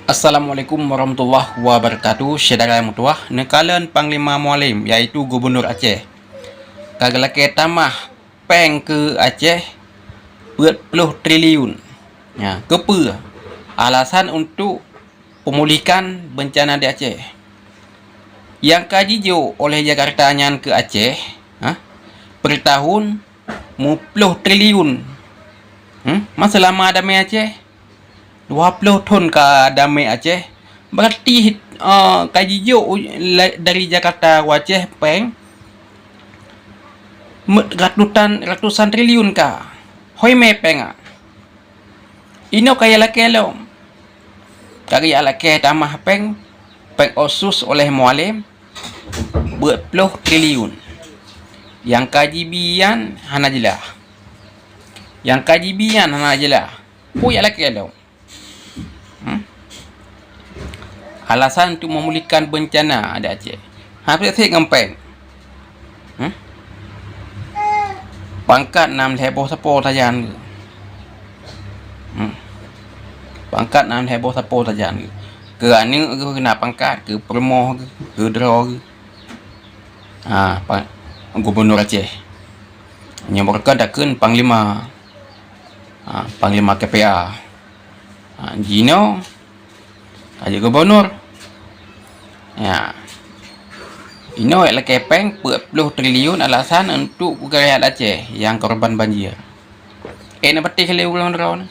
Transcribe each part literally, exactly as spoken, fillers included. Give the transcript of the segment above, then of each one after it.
Assalamualaikum warahmatullahi wabarakatuh. Syedara meutuwah, neukalon Panglima Mualem, yaitu Gubunur Aceh, ka geulakée tamah péng keu Aceh peuet ploh triliun. Ya, keupeue? Alasan untuk pemulihan bencana di Aceh. Nyang ka jijok oleh Jakarta nyan keu Aceh, ha, per tahun muploh triliun. Hmm? Masa lama damé Aceh? Dua ploh thon ka damé Aceh. Berarti, eh, ka jijok u-, la-, dari Jakarta u Aceh péng me-, ratusan, ratusan triliun ka. Hôi mé péng, ah. Inoe ka jilakée lom. Ka jilakée tamah péng, péng otsus oleh Mualem, peuet ploh triliun. Nyang ka jibi nyan hana jeulaih. Nyang ka jibi nyan hana jeulaih. Peue jilakée lom? Hmm? Alasan untuk memulihkan bencana adat Aceh. Ha, peue seb ngon péng. Hmm? Pangkat nam lhée boh sapo sajan geuh. Hmm. Pangkat nam lhée boh sapo sajan geuh. Keu aneuk geuh na pangkat, keu peurumoh geuh, keu droe geuh. Ha, pa-, Gubunur Aceh. Nyoe beureukat takheun panglima. Ha, panglima K P A. Ha, jinoe ka jeuet gubunur. Ya. Inoe lakée péng peuet ploh triliun alasan untuk keu rakyat Aceh nyang korban banjir. Eh, na patéh lé ureuëng droeneuh.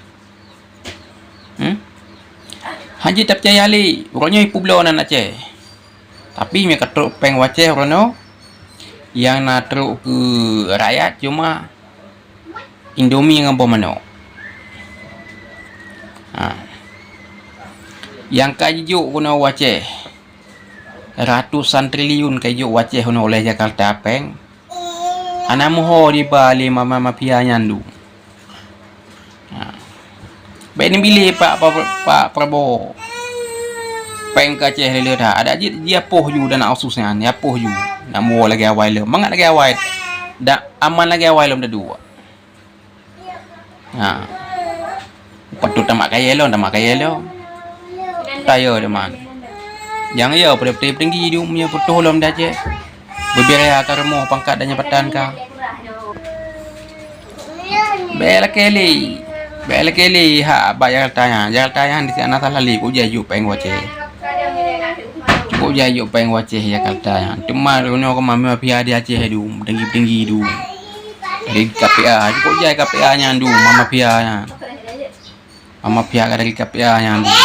Hmm? Hana tapeucaya lé, uroe nyoe ipeubloe nan Aceh. Tapi meunyo ka trok péng u Aceh uroe nyoe, nyang na trok keu rakyat cuma Indomie ngon boh manok. Ha. Nyang ka jijok keunoe u Aceh, ratusan triliun ka jijok u Aceh keunoe oleh Jakarta péng. Hana meuho jiba lé mama mafia nyan dum. Ha. Bék neubi lé Pak, Pak, Pak Prabowo. Péng keu Aceh lé-lé that. Adak jih jiapoh ju dan otsus nyan, jiapoh ju. Nak muwoe lagée awai lom. Mangat lagée awai. Dan aman lagée awai lom taduek. Ha. Patut tamat kayée lom, tamat kayée lom. Tayo teman. Nyang yo peudeh-peudeh tinggi dum, nyo putôh lom dah cek. Beubiraya ka rumoh pangkat dan jabatan ka. Bék lakée lé. Bék lakée lé hak bak Jakarta nyan. Jakarta nyan di sinan salah lé, kok jai jok péng u Aceh. Kok jai jok péng u Aceh Jakarta nyan. Teuma runoe keu mafia di Aceh dum, tinggi-tinggi dum. Dari K P A, kok jai K P A nyan dum, mafia nyan. Mafia ka dari K P A nyan dum.